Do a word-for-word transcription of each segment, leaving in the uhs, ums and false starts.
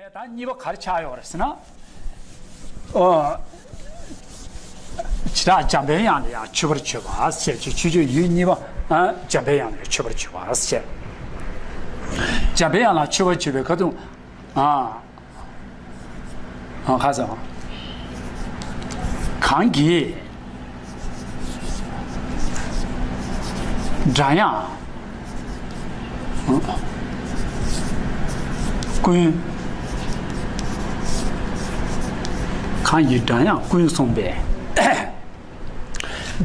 ད་གཉིས་པ་ག་རེ་ཆགས་ཡོད་རེད་ཟེར་ན། ཨོ། བྱེ་བྲག་འཇམ་པའི་དབྱངས་ལ་ཡང་མཆོད་པར་བརྗོད་པ་ཞེས་བྱ་ཆོས་སྤྱོད་ཡུལ་གཉིས་པ། ཨ། འཇམ་པའི་དབྱངས་ལ་མཆོད་པར་བརྗོད་པ་ཞེས། འཇམ་པའི་དབྱངས་ལ་མཆོད་པར་བརྗོད་པའི་ཁ་ཐུང་། ཨ། ཨ། ཁ་ས། གང་གིས་སྒྲ་དབྱངས་ཀུན། གང་གིས་སྒྲ་དབྱངས་ཀུན་གསུངས་པས།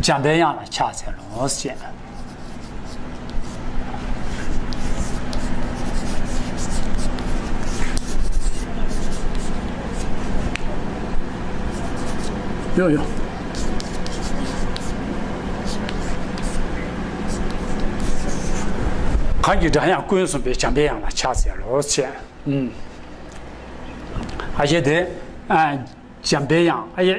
འཇམ་པའི་དབྱངས་ལ་ཕྱག་འཚལ་ལོ་ཞེས། ཡོ་ཡོ། གང་གིས་སྒྲ་དབྱངས་ཀུན་གསུངས་པས་འཇམ་པའི་དབྱངས་ལ་ཕྱག་འཚལ་ལོ་ཞེས། ཨུམ། ཨ་ཞེ་དེ། ཨ། འཇམ་པའི་དབྱངས། ཨ་ཡེ།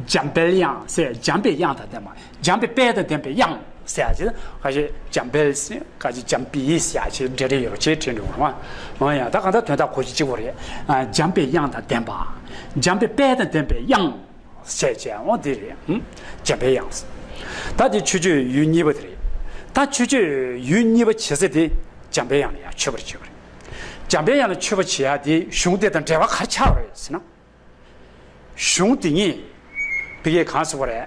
འཇམ་པའི་དབྱངས་ཟེར་འཇམ་པའི་དབྱངས་དང་ལྡན་པ། འཇམ་པའི་དཔལ་དང་ལྡན་པའི་དབྱངས་ཟེར་ཡ་ཅིག་ཁ་ཤས་འཇམ་དཔལ་ཟེར། ཁ་ཅིག་འཇམ་པའི་ཟེར་ཡ་ཅིག་འབྲེལ་འདྲིས་ཡོད་ཅེས་བྲིས་འདུག་རེད་བ། འོ་ཡ། ད་གང་ལྟར་དོན་དག་གོ་གཞི་གཅིག་པོ་རེད། ཨ། འཇམ་པའི་དབྱངས་དང་ལྡན་པ། འཇམ་པའི་དཔལ་དང་ལྡན་པའི་དབྱངས་ཟེར་བྱས། འོ་དེ་རེད། ཨུམ། འཇམ་པའི་དབྱངས། ད་དེ་ཆོས་སྤྱོད་ཡུལ་གཉིས་པ་དེ་རེད། ད་ཆོས་སྤྱོད་ཡུལ་གཉིས་པ་བྱེད་ས་དེ་འཇམ་པའི་དབྱངས་ལ་ཡང་མཆོད་པར་བྱེད་པ་རེད། འཇམ་པའི་དབྱངས་ལ་མཆོད་པ་བྱེད་ཡ་དེ་གཞུང་དེ་དང་འབྲེལ་བ་ག་རེ་ཆགས་པ་རེད་ཟེར་ན། གཞུང་དེ་ཉིད་ཕ་གིའི་གང་ཟེར་བ་རེད།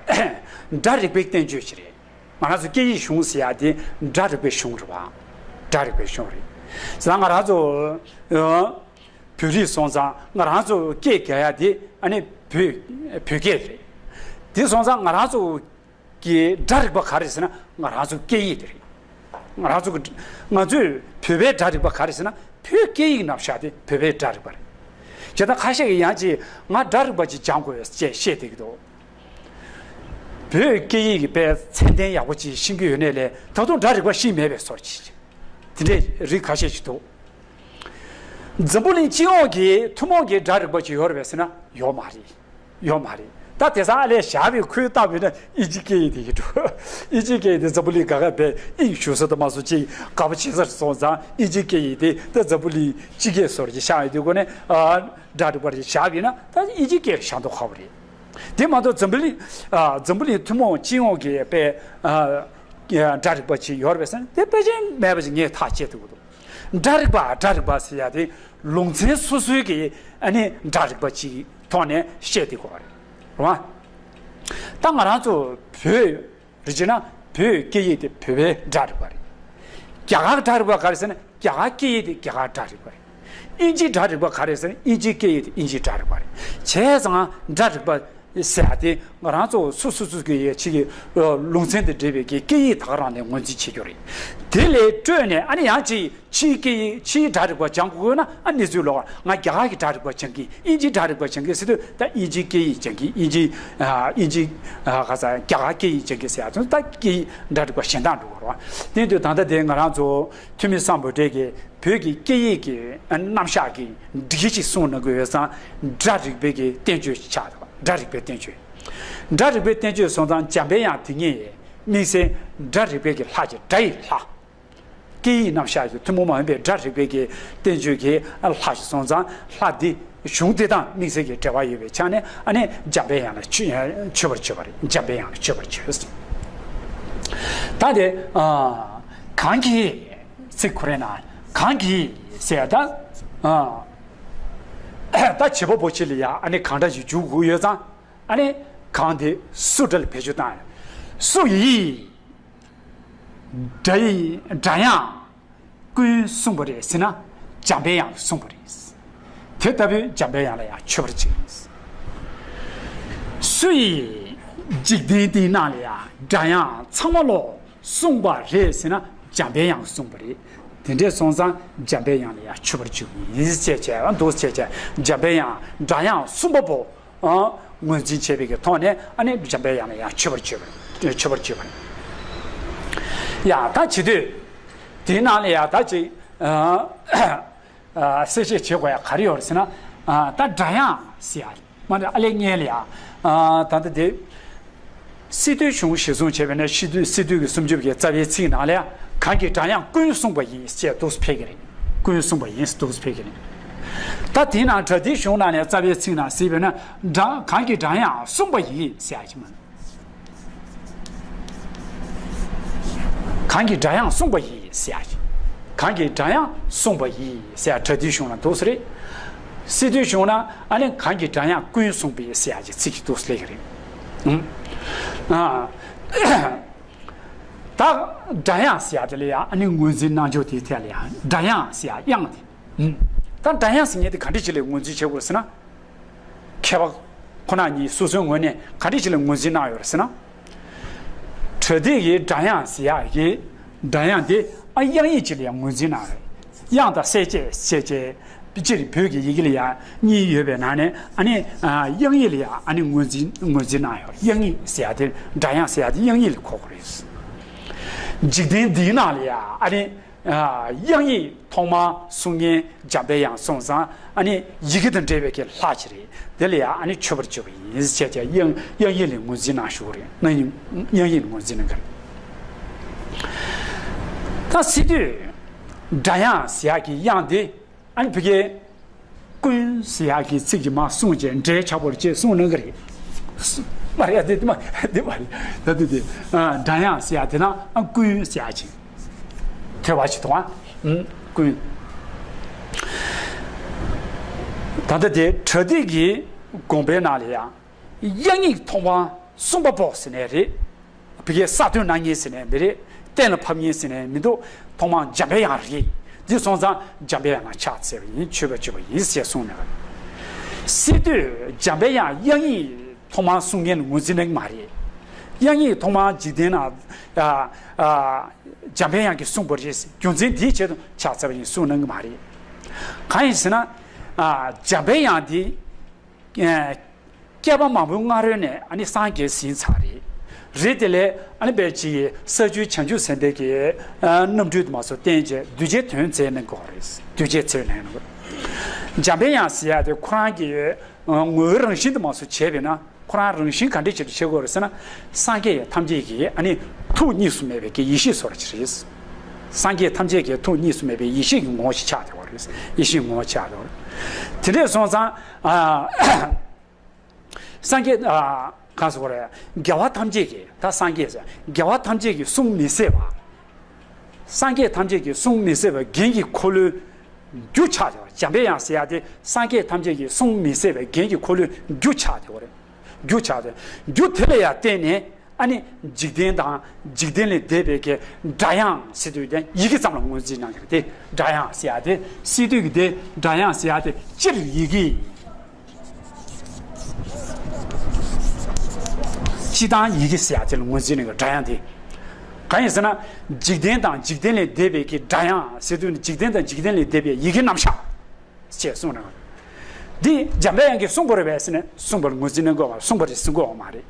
སྒྲ་རིག་པའི་བསྟན་བཅོས་ཤིག་རེད། ང་རང་ཚོ་སྐད་ཡིག་གཞུང་ཟེར་ཡ་དེ་སྒྲ་རིག་པའི་གཞུང་རེད་བ། སྒྲ་རིག་པའི་གཞུང་རེད། ཟེར་ན་ང་རང་ཚོ་ཨ་བོད་རིགས་སོང་ཙང་ང་རང་ཚོ་སྐད་རྒྱག་ཡ་དེ་ཨ་ནི་བོད་བོད་སྐད་རེད། དེ་སོང་ཙང་ང་རང་ཚོ་གི་སྒྲ་རིག་པ་ག་རེ་ཟེར་ན་ང་རང་ཚོ་སྐད་ཡིག་དེ་རེད། ང་རང་ཚོ་གི་ང་ཚོས་བོད་པའི་སྒྲ་རིག་པ་ག་རེ་ཟེར་ན་བོད་སྐད་ཡིག་རྣམ་གཞག་དེ་བོད་པའི་སྒྲ་རིག་པ་རེད། བྱས་ཙང་ཁ་ཤས་ཀྱིས་ཡང་ཅིག་ང་སྒྲ་རིག་པ་ཅིག་སྦྱང་དགོས་ཅེས་བཤད་བསྡད་ཀྱི་འདུག་བོད་སྐད་ཡིག་གི་དཔེ་ཚད་ལྡན་ཡག་པོ་ཅིག་ཤེས་ཀྱི་ཡོད་ནའི་ལས་ད་དུང་སྒྲ་རིག་པ་ཤེས་མེད་པའི་བཟོ་ཅིག་དེ་འདྲའི་རིགས་ཁ་ཤས་ཅིག་འདུག་འཛམ་བུ་གླིང་སྤྱི་ཡོངས་ཀྱི་ཐུན་མོང་གི་སྒྲ་རིག་པ་ཅིག་ཡོད་རེད་པས་ཟེར་ན་ཡོད་མ་རེད། ཡོད་མ་རེད། ད་དེང་སང་ཨ་ལས་བཞག་པའི་ཁུལ་བཏང་བས་ན་ཨིན་ཇི་སྐད་ཡིག་དེ་ཡིན་འགྲོ། ཨིན་ཇི་སྐད་ཡིག་དེ་འཛམ་བུ་གླིང་ག་ག་བས་དབྱིངས་ཞུགས་ས་དུ་མ་སོང་ཅིག་དགའ་པོ་བྱེད་ས་སོང་ཙང་ཨིན་ཇི་སྐད་ཡིག་དེ་ད་འཛམ་བུ་གླིང་སྤྱི་སྐད་བཟོ་འདྲ་ཅིག་ཆགས་ཡོད་དུས་སྒོ་ནས་ཨ་སྒྲ་རིག་པ་རེ་བཞག་པས་ན་ད་ཨིན་ཇི་སྐད་བཞག་མདོག་ཁ་པོ་རེད། དེ་མ་གཏོགས་འཛམ་བུ་གླིང་ཨ་འཛམ་བུ་གླིང་ཐུན་མོང་སྤྱི་ཡོངས་ཀྱི་དཔེ་ཨ་སྒྲ་རིག་པ་ཅིག་ཡོད་རེད་པས་ཟེར་ན་དེ་དཔེ་ཅན་མེད་པ་ཅིག་ངས་ཐག་བཅད་ཐུབ་ཀྱི་འདུག་སྒྲ་རིག་པ་སྒྲ་རིག་པ་ཟེར་ཡ་དེ་ལུང་ཚན་སོ་སོའི་གི་ཨ་ནི་སྒྲ་རིག་པ་ཅིག་ཐོག་ནས་བཤད་དེ་གོ་བ་རེད། རེད་བ། ད་ང་རང་ཚོ་བོད་རེད་ཅེ་ན་བོད་སྐད་ཡིག་དེ་བོད་པའི་སྒྲ་རིག་པ་རེད། རྒྱ་གར་སྒྲ་རིག་པ་ག་རེ་ཟེར་ན་རྒྱ་གར་སྐད་ཡིག་དེ་རྒྱ་གར་སྒྲ་རིག་པ་རེད། ཨིན་ཇིའི་སྒྲ་རིག་པ་ག་རེ་ཟེར་ན་ཨིན་ཇིའི་སྐད་ཡིག་དེ་ཨིན་ཇིའི་སྒྲ་རིག་པ་རེད། བྱས་ཙང་སྒྲ་རིག་པ་ཟེར་ཡ་དེ་ང་རང་ཚོ་སོ་སོ་སོ་གི་ཡ་ཕྱི་གི་ལུང་ཚན་དང་འབྲེལ་བའི་གི་སྐད་ཡིག་ད་ག་རང་ནས་ངོས་འཛིན་བྱེད་རྒྱུ་རེད། དེ་ལས་སྤྲོས་ནས་ཨ་ནི་ཡང་ཅིག་ཕྱིའི་སྐད་ཡིག་ཕྱིའི་སྒྲ་རིག་པ་སྦྱང་དགོས་ན་ཨ་ནི་ཚུལ་ལོག་ང་རྒྱ་གར་གྱི་སྒྲ་རིག་པ་སྦྱང་གི་ཨིན་ཇིའི་སྒྲ་རིག་པ་སྦྱང་གི་ཟེར་དུས་ད་ཨིན་ཇིའི་སྐད་ཡིག་སྦྱང་གི་ཨིན་ཇི་ཨིན་ཇི་ག་ས་རྒྱ་གར་སྐད་ཡིག་སྦྱང་གི་ཟེར་ཡ་ཚོ་ད་སྐད་ཡིག་སྒྲ་རིག་པ་གཞན་དག་འགྲོ་དགོས་རེད་བ། དེ་དུས་ད་ལྟ་དེ་ང་རང་ཚོ་ཐོན་མི་སམ་བྷོ་ཊས་ཀྱིས་བོད་ཀྱི་སྐད་ཡིག་གི་རྣམ་གཞག་གི་སྒྲིག་གཞི་ཅིག་གསུངས་གནང་གི་ཡོད་ཙང་སྒྲ་རིག་པའི་གི་བསྟན་བཅོས་ཤིག་ཆགས་འདུག་སྒྲ་རིག་པའི་བསྟན་བཅོས། སྒྲ་རིག་པའི་བསྟན་བཅོས་སོང་ཙང་འཇམ་པའི་དབྱངས་དེ་ཉིད་དམིགས་བསལ་སྒྲ་རིག་པའི་གི་ལྷ་ཅིག་སྒྲ་ཡི་ལྷ། སྐད་ཡིག་རྣམ་གཞག་གི་ཐུན་མོང་མ་ཡིན་པའི་སྒྲ་རིག་པའི་གི་བསྟན་བཅོས་ཀྱི་ལྷ་ཞིག་སོང་ཙང་ལྷ་འདི་གཞུང་འདི་དང་དམིགས་བསལ་གྱི་འབྲེལ་བ་ཡོད་པའི་ཆ་ནས་ཨ་ནི་འཇམ་པའི་དབྱངས་ལ་མཆོད་མཆོད་པར་བརྗོད་པ་རེད། འཇམ་པའི་དབྱངས་ལ་མཆོད་པར་བརྗོད། ད་དེ་ཨ་གང་གིས་ཚིག་ཁོ་རེ་ན་གང་གིས་ཟེར་ད་ཨ་ད་བྱེད་པ་པོ་ཆེ་ལ་ཡ་ཨ་ནི་གང་འདྲ་ཞིག་འཇུག་དགོས་ཡོད་ཙང་ཨ་ནི་གང་དེ་སུ་འདྲ་ལ་བེད་སྤྱོད་བཏང་ཡ། སུ་ཡིས། སྒྲ་ཡི་སྒྲ་དབྱངས་ཀུན་གསུངས་པ་རེད་ཟེར་ན་འཇམ་པའི་དབྱངས་གསུངས་པ་རེད། དེ་ལྟ་བུའི་འཇམ་པའི་དབྱངས་ལ་ཡང་མཆོད་པར་བྱེད། སུ་ཡིས་འཇིག་རྟེན་འདི་ནང་ལ་ཡང་སྒྲ་དབྱངས་ཚང་མ་ལོ་གསུངས་པ་རེད་ཟེར་ན་འཇམ་པའི་དབྱངས་གསུངས་པ་རེད། དེ་འདྲས་སོང་ཙང་འཇམ་པའི་དབྱངས་ལ་ཡང་མཆོད་པར་བྱེད་ཡིན་ཟེར་བྱས་བྱས་འཇམ་པའི་དབྱངས་སྒྲ་དབྱངས་གསུམ་པ་པོ། ཨ། ངོས་འཛིན་བྱས་པའི་གི་ཐོག་ནས་ཨ་ནི་འཇམ་པའི་དབྱངས་ལ་ཡང་མཆོད་པར་བརྗོད་པ་མཆོད་པར་བརྗོད་པ་རེད། ཡ་ད་བྱེད་དུས་དེའི་ནང་ལ་ཡ་ད་ཅིག་ཨ་ཨ་གསལ་བཤད་བྱེད་དགོས་ཡ་ག་རེ་ཡོད་རེད་ཟེར་ན། ཨ་ད་སྒྲ་དབྱངས་ཟེར་ཡ་མ་རེད། ཨ་ལས་སྔོན་ལ་ཡ་ཨ་ད་ལྟ་དེ་སི་ཏུའི་གཞུང་གཞིར་བཟུང་བྱས་པ་ཡིན་ན་སི་ཏུ་སི་ཏུ་གི་སུམ་ཅུ་པའི་རྩ་བའི་ཚིག་ནང་ལ་ཡ་གང་གིས་སྒྲ་དབྱངས་ཀུན་གསུངས་པ་ཡིན་ཅེས་འདུག་སེ་ཕེབས་ཀྱི་རེད། ཀུན་གསུངས་པ་ཡིན་འདུག་སེ་ཕེབས་ཀྱི་རེད། ད་དེའི་ནང་པྲ་ཏིའི་གཞུང་ནང་ནས་རྩ་བའི་ཚིག་ནང་གཟིགས་པས་ན། སྒྲ་གང་གིས་སྒྲ་དབྱངས་གསུངས་པ་ཡིས་ཟེར་ཡ་ཅིག་མ། གང་གིས་སྒྲ་དབྱངས་གསུངས་པ་ཡིས་ཟེར་ཡ་ཅིག་གང་གིས་སྒྲ་དབྱངས་གསུངས་པ་ཡིས་ཟེར་ཡ་པྲ་ཏིའི་གཞུང་ལ་འདུག་སེ་རེད། སི་ཏུའི་གཞུང་ན་ཨ་ནི་གང་གིས་སྒྲ་དབྱངས་ཀུན་གསུངས་པའི་ཟེར་ཡ་ཅིག་ཚིག་ཅིག་འདུག་སེ་སླེབས་ཀྱི་རེད། ཨང་། ཨ། ད་སྒྲ་དབྱངས་ཟེར་ཡ་དེ་ལ་ཡང་ཨ་ནི་ངོས་འཛིན་གནང་ཕྱོགས་དེའི་ཐད་ལ་ཡང་སྒྲ་དབྱངས་ཟེར་ཡ་དབྱངས་དེ། ཨང་། ད་སྒྲ་དབྱངས་ཟེར་མཁན་དེ་ག་འདྲ་ཅིག་ལ་ངོས་འཛིན་བྱེད་དགོས་ཟེར་ན། མཁས་པ་ཁོ་ན་ཉིད་སོ་སོའི་ངོས་ནས་ག་འདྲ་ཅིག་ལ་ངོས་འཛིན་གནང་ཡོད་རེད་ཟེར་ན། པྲ་ཏི་ཡིས་སྒྲ་དབྱངས་ཟེར་ཡག་གི་སྒྲ་དབྱངས་དེ་ཨ་དབྱངས་ཡིག་ཅིག་ལ་ཡང་ངོས་འཛིན་གནང་རེད། དབྱངས་དང་གསལ་བྱེད་ཟེར་བྱས་སྤྱིར་བོད་ཀྱི་ཡི་གེ་ལ་ཡང་གཉིས་ཡོད་པའི་ནང་ནས་ཨ་ནི་ཨ་དབྱངས་ཡིག་ལ་ཡང་ཨ་ནི་ངོས་འཛིན་ངོས་འཛིན་གནང་ཡོད། དབྱངས་ཡིག་ཟེར་ཡག་དེ་སྒྲ་དབྱངས་ཟེར་ཡག་དེ་དབྱངས་ཡིག་ལ་གོ་དགོས་རེད། འཇིག་རྟེན་འདིའི་ནང་ལ་ཡང་ཨ་ནི། ཨ། དབྱངས་ཡིག་ཐོག་མར་གསུང་མཁན་འཇམ་དཔལ་དབྱངས་སོང་ཙང་ཨ་ནི་ཡི་གེ་དང་འབྲེལ་བའི་གི་ལྷ་ཅིག་རེད། དེ་ལ་ཡང་ཨ་ནི་མཆོད་པར་བརྗོད་པ་ཡིན་ཟེར་བྱས་དབྱངས་དབྱངས་ཡིག་ལ་ངོས་འཛིན་གནང་ཞུ་གི་རེད། དབྱངས་ཡིག་དབྱངས་ཡིག་ལ་ངོས་འཛིན་གནང་གི་རེད། ད་སི་ཏུས་སྒྲ་དབྱངས་ཟེར་ཡག་གི་དབྱངས་དེ། ཨ་ནི་བི་ཀའི་ཀུན་ཟེར་ཡག་གི་ཚིག་གི་མ་གསུངས་བྱས་འབྲེལ་ཆགས་པོར་བཅས་གསུངས་གནང་གི་རེད། མ་རེད་ཡ་དེ་དེ་མ་དེ་མ་རེད། ད་དེ་དེ་སྒྲ་དབྱངས་ཟེར་ཡག་དེ་ན་ཨ་ཀུན་ཟེར་ཡག་ཅིག་ཐོས་པ་ཅིག་དང་ཨ་ཀུན། ད་ལྟ་དེ་པྲ་ཏི་གི་དགོངས་པའི་ནང་ལ་ཡང་དབྱངས་ཡིག་ཐོག་མར་གསུངས་པ་པོ་ཟེར་ནས་རེད། བི་ཀའི་ས་བཏོན་གནང་མཁན་ཟེར་ནས་མི་རེད། གཏན་ལ་ཕབ་མཁན་ཟེར་ནས་མི་འདུག་ཐོག་མར་འཇམ་དཔལ་དབྱངས་རེད། འདི་སོང་ཙང་འཇམ་དཔལ་དབྱངས་ལ་ཕྱག་འཚལ་བ་ཡིན། མཆོད་པ་བརྗོད་པ་ཡིན་ཞེས་གསུངས་ནས། སི་ཏུས་འཇམ་དཔལ་དབྱངས་དབྱངས་ཡིག་ཐོག་མར་གསུང་མཁན་ངོས་འཛིན་གནང་གི་མ་རེད། དབྱངས་ཡིག་ཐོག་མར་འཇིག་རྟེན་ན་ཨ་ཨ་འཇམ་དཔལ་དབྱངས་ཀྱིས་གསུངས་པ་རེད། རྒྱུ་མཚན་དེའི་ཆེད་དུ་ཕྱག་འཚལ་བ་ཡིན་གསུངས་གནང་གི་མ་རེད། གང་ཡིན་ཟེར་ན། ཨ་འཇམ་དཔལ་དབྱངས་འདི། ཨ། བསྐལ་པ་མང་པོའི་སྔ་རོལ་ནས་ཨ་ནི་སངས་རྒྱས་ཟིན་ཚར་རེད། རེད་དེ་ལས་ཨ་ནི་དཔེ་ཅིག་ས་བཅུའི་བྱང་ཆུབ་སེམས་དཔའི་གི་ཨ་རྣམ་འཕྲུལ་དུ་མ་སོགས་བསྟན་བྱས་གདུལ་བྱའི་དོན་མཛད་གནང་གི་ཡོད་རེད། གདུལ་བྱའི་ཚུལ་གནང་གནང་གི། འཇམ་དཔལ་དབྱངས་ཟེར་ཡག་དེ་ཁོ་རང་གི་ངོ་བོའི་རང་བཞིན་དུ་མ་སོགས་བྱས་པས་ན་ཁོ་རང་རང་བཞིན་ག་འདྲ་ཅིག་ཏུ་བྱེད་དགོས་རེད་ཟེར་ན། སངས་རྒྱས་ཐམས་ཅད་ཀྱི་ཨ་ནི་ཐུགས་གཉིས་སུ་མེད་པའི་གི་ཡེ་ཤེས་བཟོ་འདྲ་ཅིག་རེད། སངས་རྒྱས་ཐམས་ཅད་ཀྱི་ཐུགས་གཉིས་སུ་མེད་པའི་ཡེ་ཤེས་ཀྱི་ངོ་བོ་ཞིག་ཆགས་བསྡད་པ་རེད། ཡེ་ཤེས་ངོ་བོ་ཆགས་བསྡད་པ་རེད། དེ་འདྲས་སོང་ཙང་། ཨ། སངས་རྒྱས། ཨ། གང་ཟེར་དགོས་རེད། རྒྱལ་བ་ཐམས་ཅད་ཀྱིས། ད་སངས་རྒྱས་ཟེར། རྒྱལ་བ་ཐམས་ཅད་ཀྱིས་གསུང་མི་ཟད་པ། སངས་རྒྱས་ཐམས་ཅད་ཀྱིས་གསུང་མི་ཟད་པའི་རྒྱན་གྱི་འཁོར་ལོའི་རྒྱུ་ཆགས་བསྡད་པ། འཇམ་དཔལ་དབྱངས་ཟེར་ཡག་དེ་སངས་རྒྱས་ཐམས་ཅད་ཀྱིས་གསུང་མི་ཟད་པའི་རྒྱན་གྱི་འཁོར་ལོའི་རྒྱུ་ཆགས་བསྡད་པ་རེད། རྒྱུ་ཆགས་ཏེ། རྒྱུ་དེ་ལ་ཡང་བརྟེན་ནས་ཨ་ནི་འཇིག་རྟེན་དང་འཇིག་རྟེན་ལས་འདས་པའི་གི་སྒྲ་དབྱངས་ཟེར་དུས་དེ་ཡི་གེ་ཙམ་ལ་ངོས་འཛིན་གནང་གི་རེད་དེ། སྒྲ་དབྱངས་ཟེར་ཡག་དེ་སི་ཏུས་ཀྱི་དེ་སྒྲ་དབྱངས་ཟེར་ཡག་དེ་སྤྱིར་ཡི་གེ། སྤྱིར་བཏང་ཡི་གེ་ཟེར་ཡག་དེ་ལ་ངོས་འཛིན་གནང་གི་སྒྲ་དབྱངས་དེ། གང་ཡིན་ཟེར་ན། འཇིག་རྟེན་དང་འཇིག་རྟེན་ལས་འདས་པའི་གི་སྒྲ་དབྱངས་ཟེར་དུས་ནི་འཇིག་རྟེན་དང་འཇིག་རྟེན་ལས་འདས་པའི་ཡི་གེ་རྣམ་གཞག་ཅེས་གསུངས་གནང་། འདི་འཇམ་དཔལ་དབྱངས་ཀྱིས་གསུངས་པ་རེད་པས་ཟེར་ནས་གསུངས་པར་ངོས་འཛིན་གནང་དགོས་པ། གསུངས་པ་རེད་ཟེར་དགོས་པ་མ་རེད།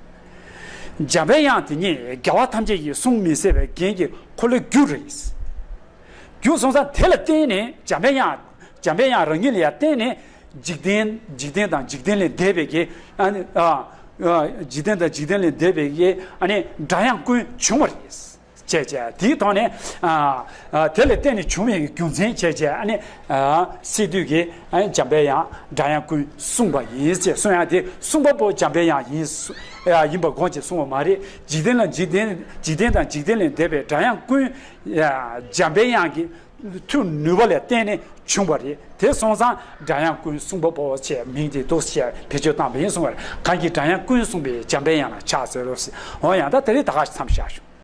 འཇམ་དཔལ་དབྱངས་དེ་ཉིད་རྒྱལ་བ་ཐམས་ཅད་ཀྱིས་གསུང་མི་ཟད་པའི་རྒྱན་གྱི་འཁོར་ལོའི་རྒྱུ་རེད། རྒྱུ་སོང་ཙང་དེ་ལ་བརྟེན་ནས་འཇམ་དཔལ་དབྱངས། འཇམ་དཔལ་དབྱངས་རང་ཉིད་ལ་ཡང་བརྟེན་ནས་འཇིག་རྟེན་འཇིག་རྟེན་དང་འཇིག་རྟེན་ལས་འདས་པའི་གི་ཨ་ནི་ཨ་ཨ་འཇིག་རྟེན་དང་འཇིག་རྟེན་ལས་འདས་པའི་གི་ཨ་ནི་སྒྲ་དབྱངས་ཀུན་བྱུང་བ་རེད། བྱས་བྱས་དེའི་ཐོག་ནས་ཨ་ཨ་དེ་ལ་བརྟེན་ནས་བྱུང་བའི་རྒྱུ་མཚན་བྱས་བྱས་ཨ་ནི་ཨ་སི་ཏུ་གིས་ཨ་ནི་འཇམ་དཔལ་དབྱངས་སྒྲ་དབྱངས་ཀུན་གསུངས་པ་ཡིན་ཅེས་གསུང་ཡག་དེ་གསུང་པ་པོ་འཇམ་དཔལ་དབྱངས་ཡིན་ཨ་ཡིན་པ་དགོངས་ཅེས་གསུངས་པ་མ་རེད། འཇིག་རྟེན་ལ་འཇིག་རྟེན་འཇིག་རྟེན་དང་འཇིག་རྟེན་ལས་འདས་པའི་སྒྲ་དབྱངས་ཀུན་ཨ་འཇམ་དཔལ་དབྱངས་ཀྱི་མཐུ་ནུས་པ་ལ་བརྟེན་ནས་བྱུང་བ་རེད། དེ་སོང་ཙང་སྒྲ་དབྱངས་ཀུན་གསུངས་པ་པོ་ཅེས་མིང་དེ་འདུག་ཅེས་བེད་སྤྱོད་བཏང་བ་ཡིན་གསུངས་པ་རེད། གང་གིས་སྒྲ་དབྱངས་ཀུན་གསུངས་པའི་འཇམ་དཔལ་དབྱངས་ལ་ཕྱག་འཚལ་ལོ་ཟེར། འོ་ཡང་ད་དེ་རིང་ད་ག་ཞིག་མཚམས་བཞག་ཞུ།